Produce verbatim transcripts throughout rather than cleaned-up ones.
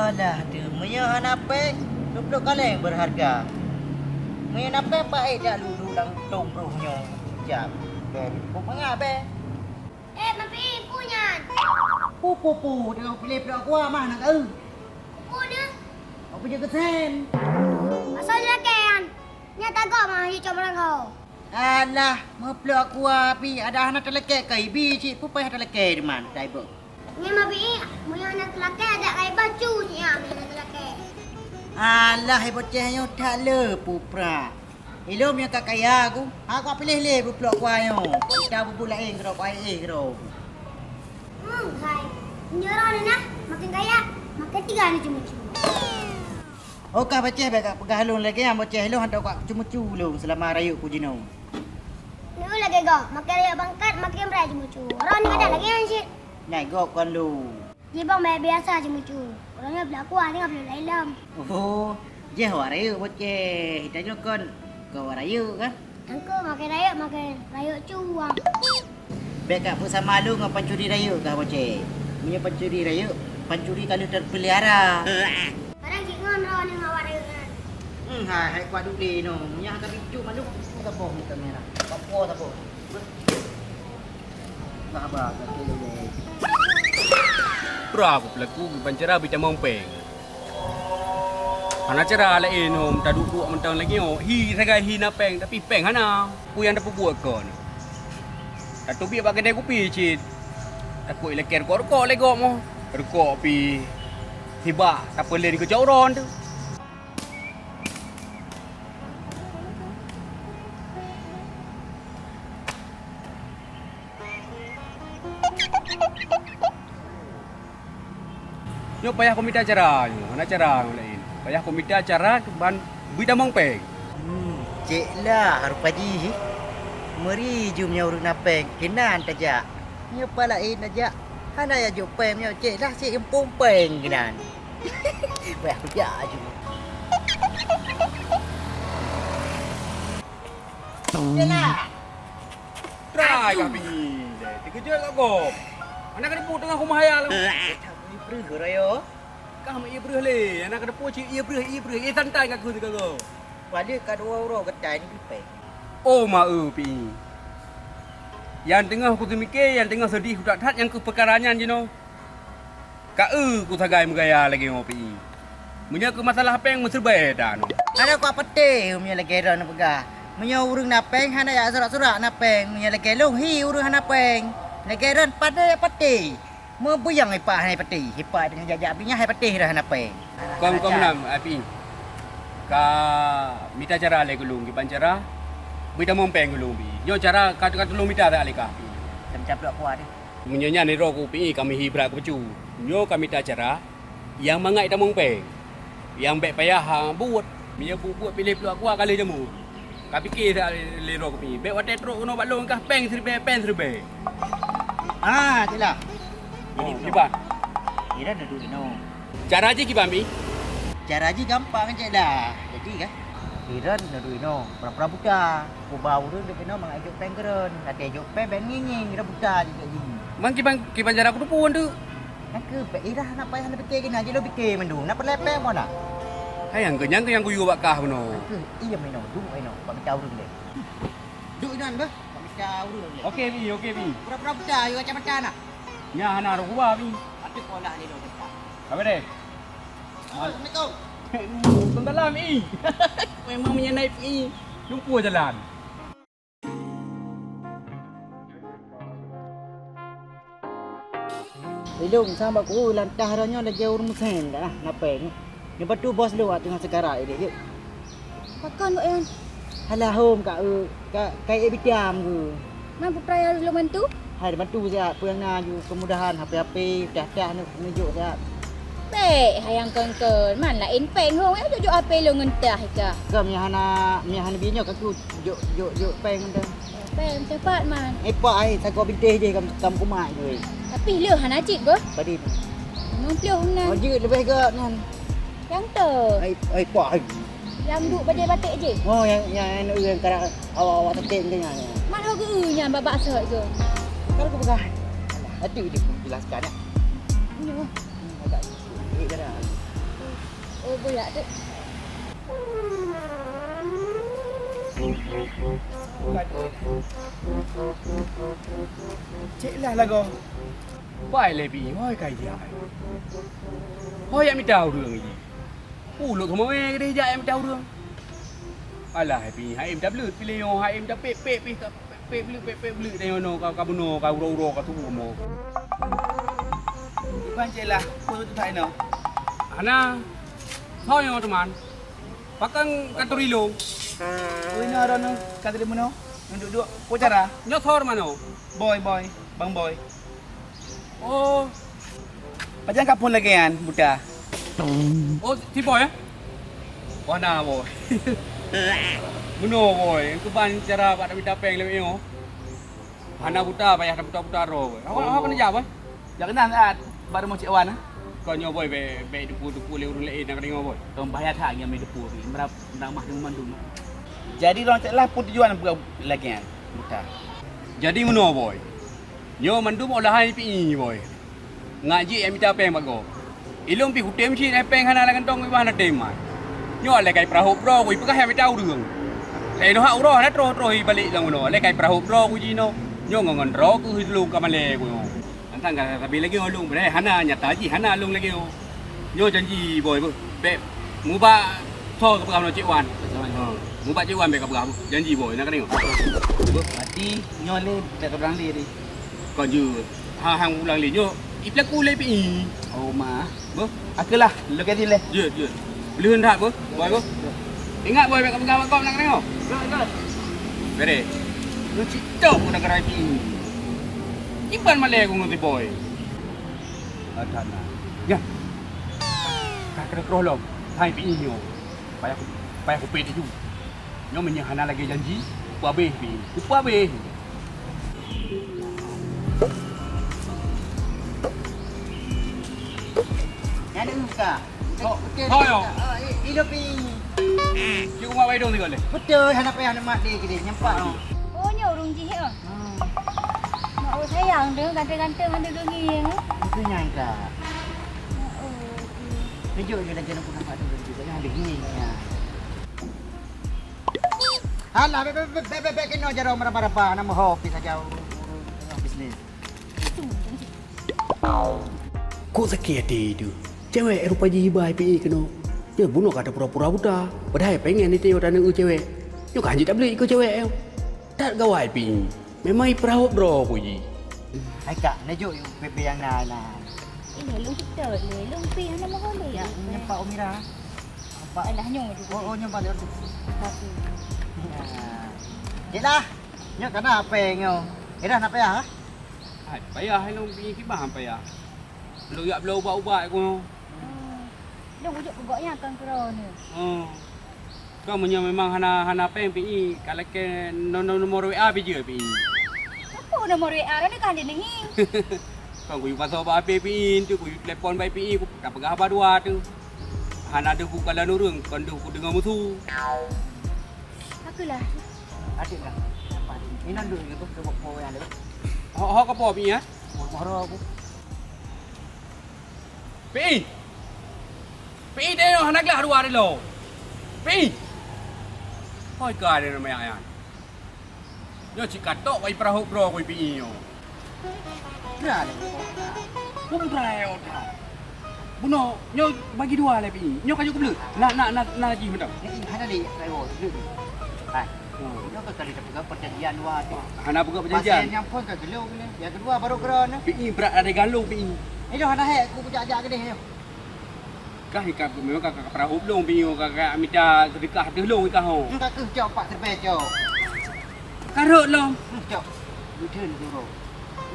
Alah, deuh, meunyoe hana péng, dua ploh kaleng beureuharga. Meunyoe na péng, paét jak lulu lam tông broh nyoe. Jak, bèk, peue mangat bèk. Eh, Mapi, peue nyan? Pu, pu, pu, teuka piléh ploh kuah mah na keu. Peue deuh? Apa je keu sen? Asai lakèe nyan. Nyan tagoe mah, yue cok meurangkau. Alah, meuploh kuah pih, adak hana talakèe keu ibi cit, peue payah talakèe diman, tai beuh. Nyan ma bi, meunyoe hana talakèe adak keu iba cu cit nyan, meunyoe hana talakèe. Alah, hai boceh nyoe that le pupra. Ilôn meunyoe ka kaya ku, ha ku piléh lé meuploh kuah nyoe. Ka bubu laén keudroe, kuah éh keudroe. Hmm, hai. Meunyoe droeneuh nah, makin kaya, makin tiga ni cuma-cuma. Oh, kah baceh bèk ka peugah lôn lagèe nyan, boceh lôn hantom ka ceumucu lôn seulama rayeuk ku jinoe. Nyoe lagèe gob, makai rayeuk bangkat, makai brat ceumucu. Droeneuh adak lagèe nyan cit. Nyan gob kon lôn. Jibang bèk biasa ceumucu. Droeneuh blaku hana peuleueh lom. Oh, jeh awak rayeuk boceh. Tanyoe kon, kon awak rayeuk kah? Teungku makai rayeuk, makai rayeuk cuang. Bèk ka peusama lôn ngon pancuri rayeuk kah, boceh. Meunyoe pancuri rayeuk, pancuri ka lheueh teupeulihara. Barang cit ngon droeneuh ngon awak rayeuk nyan. Hmm, hai, hai kuat duek lé nyoe. Meunyoe ka bicu malu, saboh meukamera. Ka po saboh. Bah, bah, ka kilo lé. Pra ku peulaku kiban cara bri tamong péng. Hana cara laén hom taduek-duek mantong lagèe nyoe, hi sagai hi na péng, tapi péng hana. Peue nyang tapeubuet kon? Tateubiet bak keudè kupi cit. Takot ilakèe rukok-rukok lé gob moh. Rukok pih hibak tapeulén keu cot uroe teuh. Nyoe payah kumita cara nyoe, hana cara nyang laén. Payah kumita cara ban bri tamong péng. Hmm, cék lah rupa jih. Meuri jeuem nyoe ureueng na péng, keunan tajak. Nyoe pat laén tajak, hana jak jok péng nyoe cék lah cék eumpung péng keunan. Payah kujak aju. Cék lah. Trai kami deh, teukeujot kat gob. Aneuk keuneuk teungoh kumah ayah lom. Ibreuh raya. Kah meuibreuh lé, aneuk keuneuk cit ibreuh, ibreuh, eh santai ka kheun ka gob. Padahai ka dua uroe geutai ni pipéh. Oh ma-e pi. Nyang teungoh kuteumike, nyang teungoh seudeh kuthat-that nyang keuh peukara nyan jinoe. Ka eu ku sagai meugaya lagèe nyoe pi. Meunyoe keu masalah péng meuseubai that nyoe. Hana kupatéh meunyoe lagèe droeneuh peugah. Meunyoe ureueng na péng hana jak surak-surak na péng, meunyoe lagèe lôn hi ureueng hana péng. Lagèe droeneuh patéh patéh. Meubuyang ipak hai patéh, ipak teungoh jak-jak bri nyan hai patéh droeneuh hana péng. Kon, kon meunan, Api. Ka mita cara lé keu lôn, kiban cara bri tamong péng keu lôn pi. Nyoe cara ka, ka tulông mita that lé kah pi. Macam caplok kuah deh. Meunyoe nyan nidroe ku pi, ka meuhi brat keu bacut. Nyoe ka mita cara, nyang mangat tamong péng. Nyang bèk payah, ha, buet. Meunyoe buet-buet piléh pluek kuah ka lheueh jamur. Ka pike that lé droe ku pi. Bèk watèe trok keunoe bak lôn kah péng siribèe, péng siribèe. Ah, cit lah. Jadi kiban? Iran na duek inoe. Cara jih kiban pi? Cara jih gampang cit lah. Jadi kah? Iran na duek inoe, pura-pura buta. Kuba ureueng duek inoe mangat jok péng keu droen. Watèe jok péng, bèk ngieng-ngieng, iran buta jih jok jih. Man kiban, kiban cara kuteupeue tu? Nyan keuh, bèk iran hana payah na pike keunan, jih lôn pike mandum. Na peureulèe péng mon na? Hai nyang keuh, nyang keuh nyang kuyue bak kah bunoe. Nyan keuh, iya meunoe, duek inoe, bak mita ureueng deh. Duek inan beuh, bak mita ureueng deh. Oke, Bi, oke, Bi. Pura-pura buta, yue kacamata na. Nyan hana rôh kuba, Bi. Patut sekolah ni lôn teuka. Apa deh? Assalamualaikum. Waalaikumsalam, Bi. Memang menyenai, Bi. Lumpuh jalan. Ilôn sama ku lantah roh nyoe lagèe ureueng meusén dah, na péng. Nyoe batu bos lôn teungoh seukarat idéh jeuet. Pakon gobnyan? Halah hom ka, ka, ka ék bitiam geuh. Man peue prai lôn bantu? Hai bantu siat, peue nyang na ju keumudahan H P-H P, dah-dah neuk neujok siat. Bèk, hai nyang kon-kon, man laén péng hom, eh, jok-jok H P lôn ngon tah ika. Ka meuhana, meuhana bi nyoe ka ku jok, jok, jok péng ngon tah. Péng cepat man. Eh, pak, ai, sagoe bintéh jih kam, kam kumat jih. Tapi lheueh hana cit beuh. Padum? Limong ploh nan. Oh, jeuet leubeh gèt nan. Nyang toh. Ai, ai, pak, ai. Nyang duek bajèe baték jih. Oh, nyang, nyang, nyang, nyang karak awak-awak sakét tu nyan. Man ho geu nyan babak sot tu. Kalau kupeugah. Alah, adak dia pun jelaskan, ya. Nyoh. Hmm, agak sikit dah. Oh, boyak dek. Cek lah lagoe. Bai lé Pi, hôi ka ijak. Hôi jak mita ureueng ji. Ulok kamoe keudeh jak mita ureueng. Alah Pi, hai mita bleuet pi lé nyoe, hai mita pek-pek pi ka. Pek bleuet, pek, pek bleuet tanyoe nyoe, ka, ka bunoe, ka uroe-uroe ka tuwoe mo. Iban cit lah, peue teutak inoe? Hana. Soe nyoe teuma? Pakon ka turi lôn? Oh, inoe droeneuh ka turi bunoe? Nyoe duek-duek. Peue cara? Nyoe soe teuma nyoe? Boy, Boy. Bang Boy. Oh. Pajan ka phon lagèe nyan, buta? Oh, si Boy, eh? Wah, na, Boy. Bunoe, Boy. Keuban cara bak mita péng lé nyoe. Hana buta, payah tabuta-buta droe, Boy. Awak, awak keuneuk jak, Boy? Jak keunan saat bak rumoh Cik Wan, eh? Kon nyoe, Boy, bèk, bèk dupu-dupu lé ureueng laén na keudéh, Boy. Kon bahaya that nyan meudupu, Boy. Meuramah, meuramah deungon mandum. Jadi, lôn cit lah peue tujuan buet lagèe nyan, buta? Jadi, meunoe, Boy. Nyoe mandum olahan Pi I, Boy. Ngat jih jak mita péng bak gob. Ilôn pih kutem cit, eh, péng hana lam kantong, bah hana tem mat. Nyoe lé kai peurahop droe, Boy, peugah jak mita ureueng. Lé doh hak uroe hana troh-troh ibalek lam unoe. Lé kai peurahop droe, Boy, jinoe. Nyoe ngon, ngon droe keuh lôn ka malèe, Boy. Nyan ka sabe lagèe nyoe lôn, padahai hana, nyata jih hana lôn lagèe nyoe. Nyoe janji, Boy, beuh. Bèk mubak soe kapeugah ngon Cik Wan. Ha, mubak Cik Wan bèk kapeugah, beuh. Janji, Boy, na ka deungö. Beuh, berarti nyoe lé bèk kapeugah lé, lé. Kon jeuet. Ha, hang ulang lé nyoe. Ipeulaku lé Pi I. Oh, ma. Beuh. Akhé lah, lokasi lé. Jeuet, jeuet. Beuleuen that, beuh. Boy, beuh. Ingat, Boy, bèk kapeugah bak gob na ka deungö. Jeuet, jeuet. Bèrèh. Nyoe cit toh keu gara-gara Pi I. Iban malèe ku ngon si Boy. Ada na. Ya. Ka kena keroh lom. Hai Pi I nyoe. Payah ku, payah kupét laju. Nyoe meunyoe hana lagèe janji, kupeubabéh Pi I. Kupeubabéh. Nyan ka. Ho, ho, yo. Ah, i-, idup Pi I. Cik Umar Baidong tengok leh. Beutôi, hana payah neumat lé keudeh, nyampak. Oh, nyoe ureueng jih, oh. Hmm. Mak, oh, sayang deh, ganteng-ganteng ada dongeng. Itu nyangka. Oh, iya. Kejut je lagi aku nampak tu, kejut je habis ni. Ya. Alah, bèk, bèk, bèk kena jaroe marah-marah, nama ho, pi saja urus, urus, urus bisnis. Kok sakét até teuh. Cewek rupa jih iba Pi I keunoe. Nyoe bunoe ka tapura-pura buta. Padahai pengen ité nyoe taneuk cewek. Nyoe ka hanjeuet tableuet iko cewek nyoe. That gawai Pi I. Memang ipeurahop droe ku jih. Hai kak, neujok yuk P P nyang na, na. Ini lôn cit lé, lôn pi hana meuhôi lé. Ya, nyampak Umira. Nampak. Alah, nyoe tu. Oh, oh, nyampak dia tu. Tapi. Ya. Ceklah. Nyoe kana apa nyoe? Ira nak payah ah? Hai, payah lôn Pi I kiban payah. Lôn jak bloe ubat-ubat ku. Hmm. Lôn ujuk peugot nyan kon keudroe ni. Oh. Kon meunyoe memang hana, hana péng Pi I, ka lakèe no-, no-, nomor W A pi jeuet Pi I. Apa nomor W A? Droeneuh ka hana deungi. Kon kuyue pasoe bak H P Pi I, enteuk kuyue telepon bak Pi I, ku tapeugah haba dua teuh. Hana deuh kukalon ureueng, kon deuh kudeungoe musu. Pakeulah. Adik lah. Inan dulu gitu, coba po yang dulu. Ho, ho, ka po Pi I, ya? Moro aku. Pi I! Pi I, deh, hana glah dua deh lo. Pi I! Hoi ka deh nama yang, yang. Nyoe cit ka tok wai peurahop droe ku Pi I nyoe. Nah, deh. Pun droe otak. Bunoe, nyoe bagi dua lé Pi I. Nyoe ka jeuet keubleuet. Na, na, na, na jih mantong. Ni hana lé, saya bawa dulu. Hai. Hmm. Nyoe ka kali tapeugah perjanjian dua tu. Hana peugah perjanjian. Pasal nyang phôn ka geulong ni. Yang kedua baru keudroe ni. Pi I brat ada galong Pi I. Eh, dah hana hek, aku kujak-jak keudeh nyoe. Kah ikah memang ka, ka, ka peurahop lôn Pi I, ka, ka mita seudeukah teuh lôn ikah ho. Hmm, ka keuh cok, empat seribèe cok. Ka rhot lom. Hmm, cok. Beutôi ni suruh.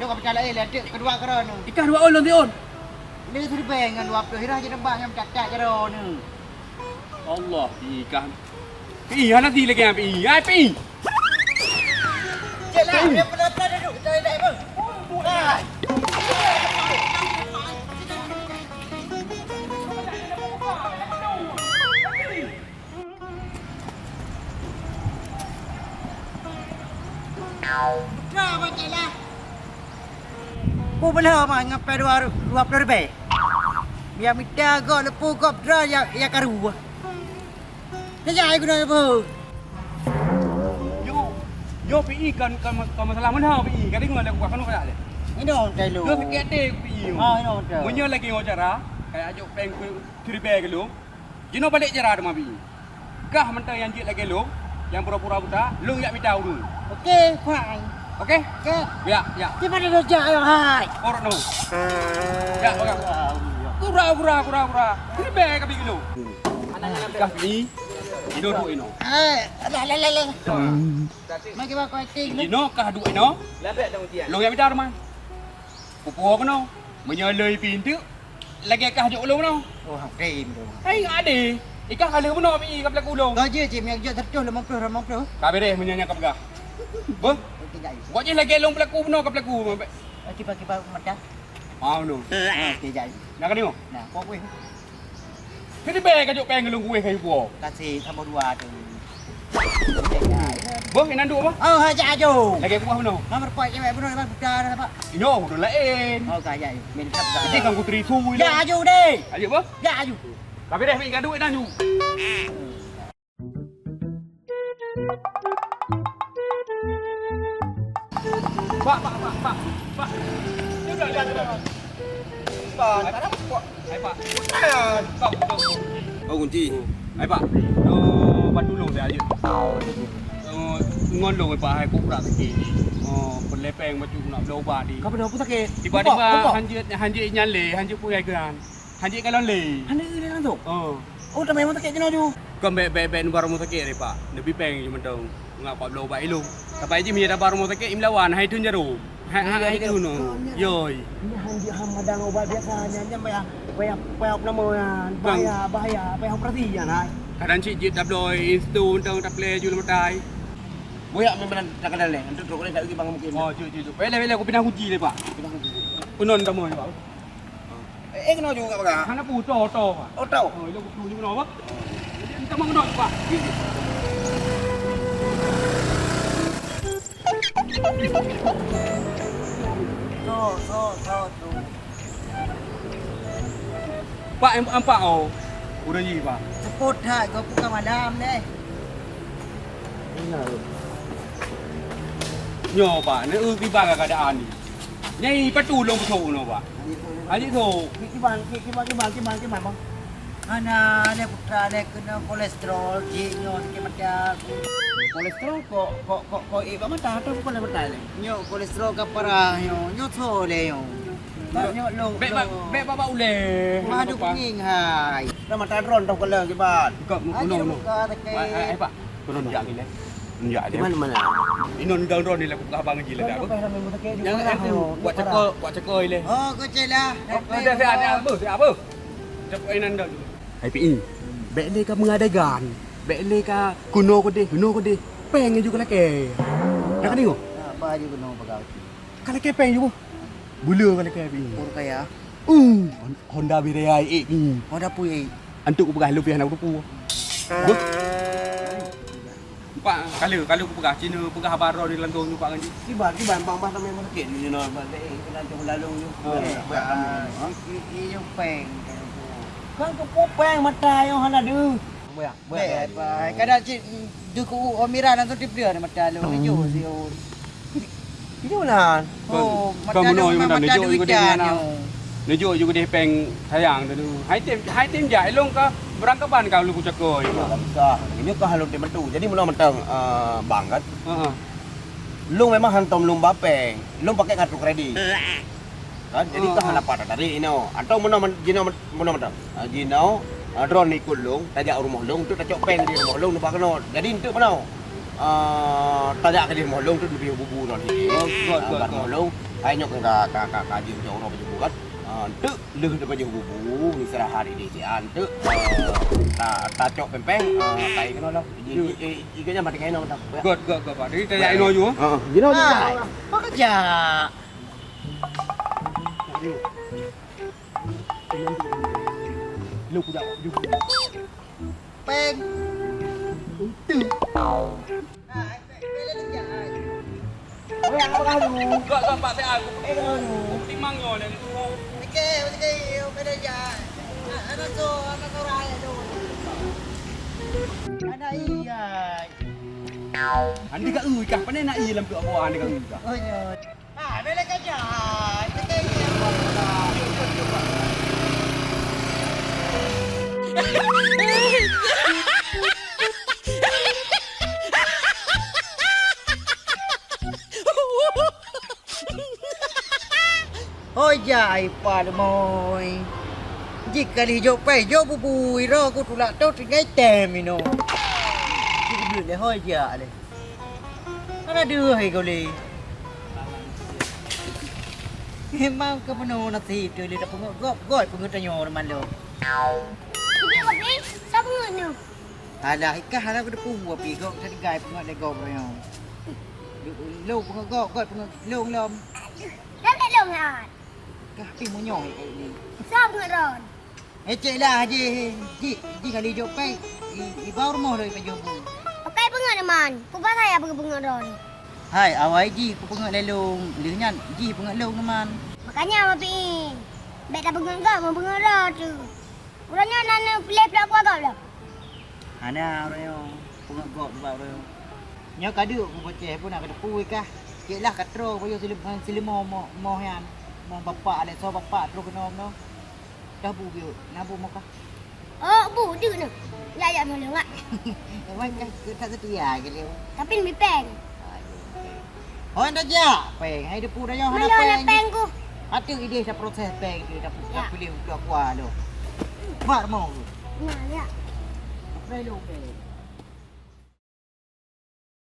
Nyoe ka mita laén lé, adak keudua keudroe ni. Ikah dua ôn lôn siôn. Lé seribèe ngon dua ploh, irah je nembak nyang cacat jaroe ni. Allah, Pi I kah. Pi I, hana di lagèe nyan, Pi I. Hai, Pi I. Cek lah, dia pernah-pernah duduk, kita tidak apa. Hai. Putra, Abang Cek lah. Peubeuleuh, Abang, ngon pèe dua, dua ploh ribèe. Nyang mita gob leupô gob droe nyang, nyang karu. Tajak ai keunoe leupô. Yo, yo Pi I kan, kan, kan masalah meunan Pi I. Ka deungoe lé kuah keunoe kajak lé. Inoe teuh lôn. Yo sakét até Pi I. Ha, inoe teuh. Meunyoe lagèe nyoe cara, kajak jok péng keu siribèe keu lôn. Jinoe balek cara teuma Pi I. Kah mantong nyang jeuet lagèe lôn, nyang pura-pura buta, lôn jak mita ureueng. Oke, fine. Oke? Oke. Ya, ya. Di mana dia jak, ya, hai? Orok no. Ya, oke. Kura, kura, kura, kura. Siribèe ka Pi I keu lôn. Kah Pi I, inoe duek inoe. Eh, lah, lah, lah, lah. Mai kiban kau acting. Inoe kah duek inoe. Lôn jak mita teuma. Pupuwoe keunoe. Meunyoe lôn Pi I enteuk, lagèe kah jok lôn keunoe. Oh, hang tem tu. Hai, adé. Ikah ka lheueh bunoe Pi I ka peulaku lôn. Kau jeuet cit, meunyoe jeuet seratus limong puluh, limong puluh. Ka beureh meunyoe nyan ka peugah. Beuh? Okey, jai. Buat jih lagèe lôn peulaku bunoe ka peulaku. Kiban-kiban mata. Ah, bunoe. Okey, jai. Nak ka deungö? Nah, kau kueh. Siribèe ka jok péng keu lôn kueh kayu puwoe. Kasih tambah dua tu. Boh, inan duek, Bah? Oh, hajat aju. Lagèe kuah bunoe. Nomor empat cewek bunoe, Bang. Buta dah, Pak. Inyo, bunoe laén. Oh, ka, ya, ya. Minta buta. Nanti kan putri sui. Ya, aju deh. Aju, Bah? Ya, aju. Tapi deh, minta duit dah, aju. Pak, pak, pak, pak, pak. Dia bilang, dia bilang. Pak, ada apa, Pak? Hai, Pak. Bukan. Pak, bukan. Oh, kunci. Hai, Pak. Lo, bantu lo dah, ayo. Oh, ngon lo, Pak, hai, kuprak kaki. Oh, pelepeng baju nak bloe ubat di. Kau pernah apa sakit? Tiba-tiba, apa? Apa? Hanjit, hanjit nyale, hanjit pun gaigan. Hanjeuet kalon lé. Hana lé langsung? Oh. Oh, tamé rumoh sakét jinoe ju. Kon bèk, bèk, bèk neuba rumoh sakét, Pak. Neubi péng ju mantong. Ngat pat bloe ubat ilông. Tapi jih meunyo taba rumoh sakét, imlawan, hai thon jaroe. Hai, hai, hai thon. Yoi. Nyan han jeuet han madang ubat biasa, nyan, nyan payah, payah, payah apa nama nyan? Bahaya, bahaya, payah operasi nyan, hai. Kadang cit jeuet tabloe insto mantong taplè ju lam atai. Boyak memang tak kenal leh. Untuk trok leh tak pergi bangun mungkin. Oh, jeuet, jeuet, jeuet. Payah leh, payah leh, aku pindah kunci leh, Pak. Pindah kunci. Penon kamoe, Pak. Eh, eh, keunoe ju ka peugah? Hana pu, oto, oto, Pak. Oto? Oh, ilông kutu ju keunoe, Pak. Jadi, minta mang keunoe, Pak. So, so, so, so. Pak, em, empat, oh. Udah ji, Pak. Sepot that, kau buka malam deh. Nyoe, Pak, ni, eh, kiban keadaan ni. Nyai, patu lôn peusok nyoe, Pak. Aji sok. Kiban, kiban, kiban, kiban, kiban, Bang. Hana lé putra lé keuneuk kolesterol, jih nyoe sakét mata. Kolesterol kok, kok, kok, kok, eh, bak mata atau bukan lé mata lé? Nyoe kolesterol ka parah nyoe, nyoe so lé nyoe. Bak nyoe lôn, bèk, bak, lôn. Bèk bak, bak ulèe. Madu kuning hai. Dah mata drone tau keuleung kiban. Kok, aji buka sakét. Hai, hai, hai, Pak. Turun jak ni, leh. Jak dia. Di mana, mana? Inon dong-dong ni lah, buka abang ji lah, dah, apa? Yang, yang tu, buat cekoi, buat cekoi leh. Oh, kecil lah. Oh, dah, siap, siap, apa? Siap, apa? Cekoi nan dah. Hai, Pi I. Bèk lé ka meungadai gan. Bèk lé ka keunoe keudeh, keunoe keudeh. Péng ju ka lakèe. Dah ka deungö? Apa ju keunoe peugah. Ka lakèe péng ju, boh. Bula ka lakèe péng. Ureueng kaya. Uh, Hon-, Honda Birea, eh, péng. Honda pui, eh. Antuk kupeugah lôn pih hana kuteupeu. Beuh. Pak, kali, kali kupeugah, Cina peugah haba droe di lantong nyoe, Pak, ngan jih. Kiban, kiban, bang, bang, sampai rumah sakit ni, Cina, bang, eh, kena tu lalu ni. Oh. Eh, bang, i, i, i, péng. Kan keupeue péng mata nyoe hana deuh. Bèk, bèk. Kadang cit, deuh keu Omira langsung tiep dia mata lôn. Jujur, siôn. Jujur lah. Oh, mata lôn memang mata duitan nyoe. Neujok ju keudeh péng sayang tu. Hai tem, hai tem jak, ilông ka beurangkaban ka lôn kucakoi. Susah. Ini ka lôn tem tu. Jadi, meunoe mantong, eh, bang kan? Heeh. Lôn memang hantom lôn ba péng. Lôn pakai kartu kredit. Kan? Jadi, oh, ka hana pat tarik inoe. Atau meunoe men-, jinoe men-, meunoe mantong. Ah, jinoe, ah, droeneuh ikot lôn, tajak u rumoh lôn, untuk tacok péng di rumoh lôn, neuba keunoe. Jadi, untuk meunoe, ah, tajak keu di rumoh lôn, untuk leubeh bubu droeneuh. Oh, good, ah, good, bak rumoh lôn, hai nyoe ka, ka, ka, ka jeuet cok uroe bak bubu kan. Ah, untuk lheueh leubeh bubu, istirahat di sini, ah, untuk, ah, ta-, tacok péng-péng, ah, kai keunoe lah. Jadi, eh, iga nyan mati kainoe mantong. Good, good, good, Pak. Jadi, tajak inoe ju, eh? Heeh, jinoe ju. Hai, apa kerja? Lu kuda juga. Péng. Untung. Hai, péng, péng lagi, hai. Weh, apa kamu? Gak, gak, Pak, saya aku. Eh, kamu. Aku timang nyoe dari dulu. Oke, oke, oke, dah, ya. Anak iya. Andi ka ui kah? Pane nak iya lam tu apa andi ka ui kah? Oh, iya. Ah, bela kerja. Kita ini apa? Hoi jak ai pat moi. Jikali jok pai jok bubui ro ku tulak to tinggai tem ino. Jikali le hoi jak le. Mana deuh hai kau le. Memang ke penuh nasib tu le dah pengok gop gop pengok tanyo man lo. Iya, Bang. Siapa nyoe? Alah, ikah hana kuteupeu api gok tadi gai peungeut lé gok royong. Lo peungeut gok, gok peungeut lông lom. Dah lé lông hat. Kah pi meunyoe hai ni. Sob ngeut ron. Eh, cek lah ji, ji, ji kali jok pai. I, i bau rumoh loi pajoh bu. Pakai peungeut man. Ku pasai apa peungeut ron. Hai, awai ji ku peungeut lé lông, lheuh nyan ji peungeut lông man. Makanya apa pi? Bek ta peungeut gok, mau peungeut ron tu. Uroe nyoe na neupiléh peulat kuah gob lom? Hana uroe nyoe, peungeuet gob nibak uroe nyoe. Nyoe ka deuk mupeucéh pun na ka teupui kah. Cek lah ka troh pajoh sileumo mo-, moh nyan. Moh bapak lé soe bapak troh keunoe meunoe. Dah bu bieu, na bu mokah. Oh, bu deuk nyoe. Ya, ya, meuleueng, Wak. Memang kah keu tak setia ke dia? Tapi lebih peng. Hoi, dah jak. Peng, hai depu dah nyoh hana peng. Mana peng ku? Atu ideh dah proses peng tu, dah, dah pilih udah kuah tu. Mak mau tu. Nah, ya. Apa lu peng?